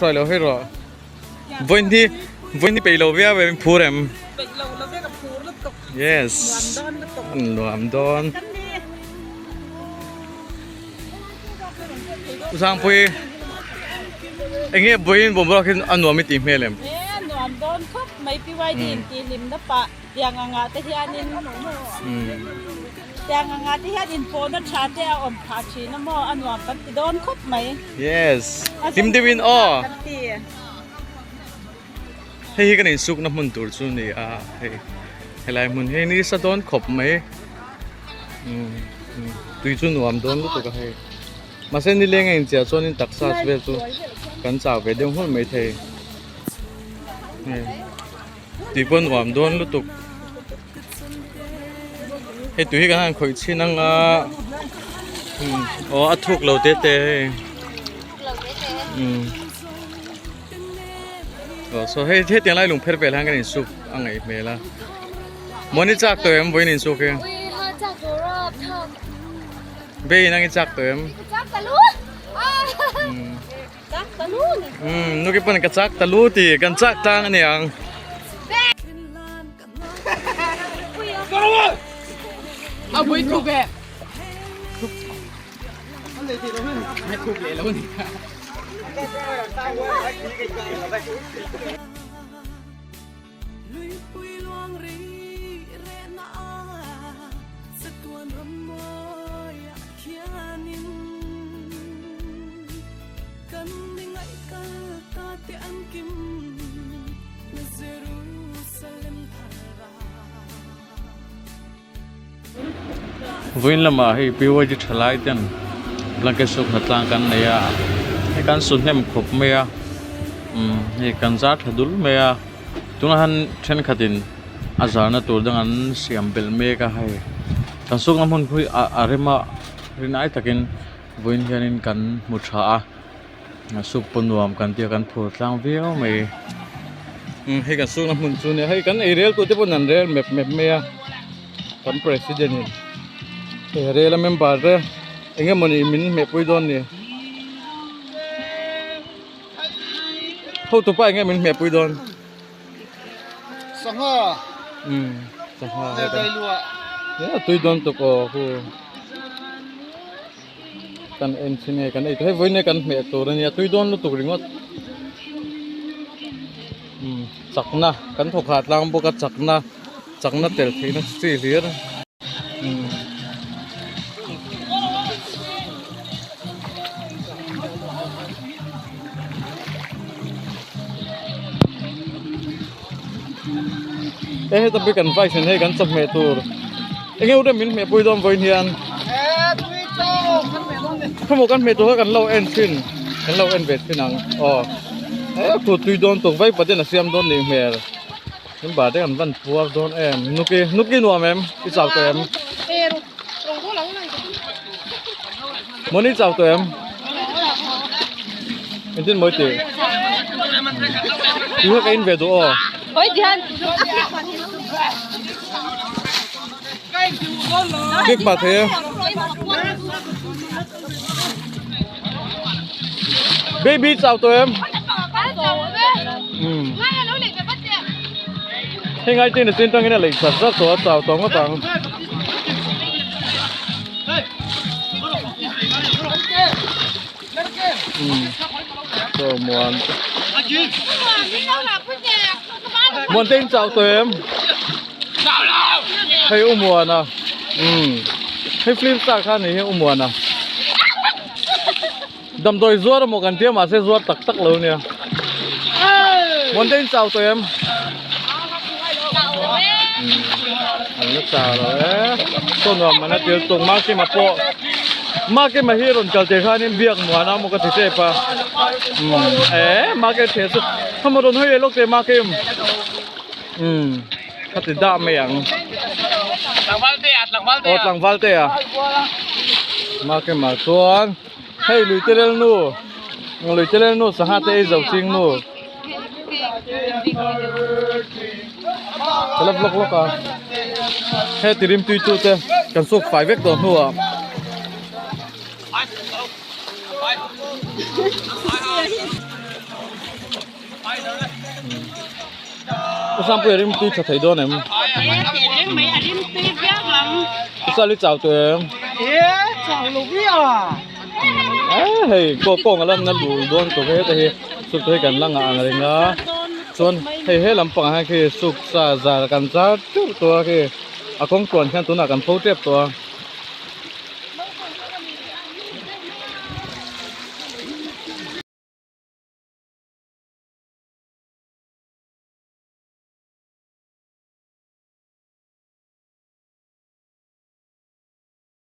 Sawi lo hei rawh vawiin hi vawiin hi peih lo viau em phur em yes nuam dawn Zangpui eng nge vawiin bawmruak hi a nuam i tih hmel em nuam dawn khawp mai PYD in tih hlim na pah tiang angah te hianin tiang angah te hian inpawhna tha te a awm phah thin a maw a nuam kan ti dawn khawp mai yes hlim deuhin aw hei hi kan insukna hmun tur chu a ni a hei helai hmun hi nisa dawn khawp mai tui chu nuam dawn lutuk a hei mahse nileng a inchiah chuanin taksa vel chu kan chau ve deuh nghulh maithei hei tui pawh nuam dawn lutuk hei tui hi kan han khawih chhin ang a aw a thuk lo te te hei aw saw hei hetiang lai lung pher vel hian kan insuk a ngaih hmel a mawni chak tawh em vawiin insuk hi vei in ang i chak tawh em umm nuki pawn ka chak ta lu ti kan chak tlang a ni ang. Vawiin lamah hei PYD thalai ten blanket suk hnatlang kan nei a hei kan su hnem khawp mai a umm hei kan zar tha dul mai a tunah hian thenkhatin a zarna tur dang an siam belh mek a hei kan sukna hmun hi a rem a rinai takin vawiin hianin kan hmu tha a. Suk pawh nuam kan tia kan phur tlang viau mai umm hei kan sukna hmun chu nia hei kan ei rel tur te pawn an rel mep mep mai a kan president in hei a rel a member te eng emawni min hmehpui dawn ni hotupa eng nge min hmehpui dawn. Sangha umm sangha leh dailuah a tui dawn tuk aw hu. Kan en chin nge kan ei hei vawiin nge kan hmeh tur ania tui dawn lutuk ringawt umm chakna kan thawk hah tlang bawk a chakna chakna tel theihna chi hlir umm. E heta pawh kan vice in hei kan chawhmeh tur eng emaw te min hmeh pui dawn vawiin hian khawmaw kan hmeh tur kha kan lo en thin kan lo en ve thin ang aw e khu tui dawn tuk vai patin a siam dawn nih hmel in bar te kan van puar dawn em nuki nuki nuam em i chau tawh em mawni chau tawh em engtin mawi tih tui kha ka in ve duh aw. Click pah thei e. Baby chau tawh em? Um. Hei ngai tin a chin tangin a lei chat zat tawh a chau tawh ngawt ang. Um. Chaw muan. Muan te in chau tawh em? Hei u Muana umm hei film star kha ni hi u Muana damdawi zuar emaw kan tia mahse zuar tak tak lo nia Muante in chau tawh em an la chau lo e saw nuam an la til tung Makima pawh Makima hi rawn kal tir khanin biak Muana emaw ka ti tep a umm e Makim theh chu khawmaw rawn hawi leh lawk teh Makim. Umm ka ti dah mai ang aw tlangval te a makema chuan hei lui te rel nu lui te rel nu sangha te ei zo ching nu ka la vlog lawk a he ti rim tui tu te kan suk fai vek tawh hnuah. U Sangpuia rim tui tha thei dawn em? U Sali chau tawh em? Hei kaw kawng a lanna lul dawn tawh heta hi suk te hi kan la ngah ang reng a chuan hei he lampangah hian khi suk sa zar kan zar teuh tawh a khi a kawng tluan khian tunah kan pho tep tawh a.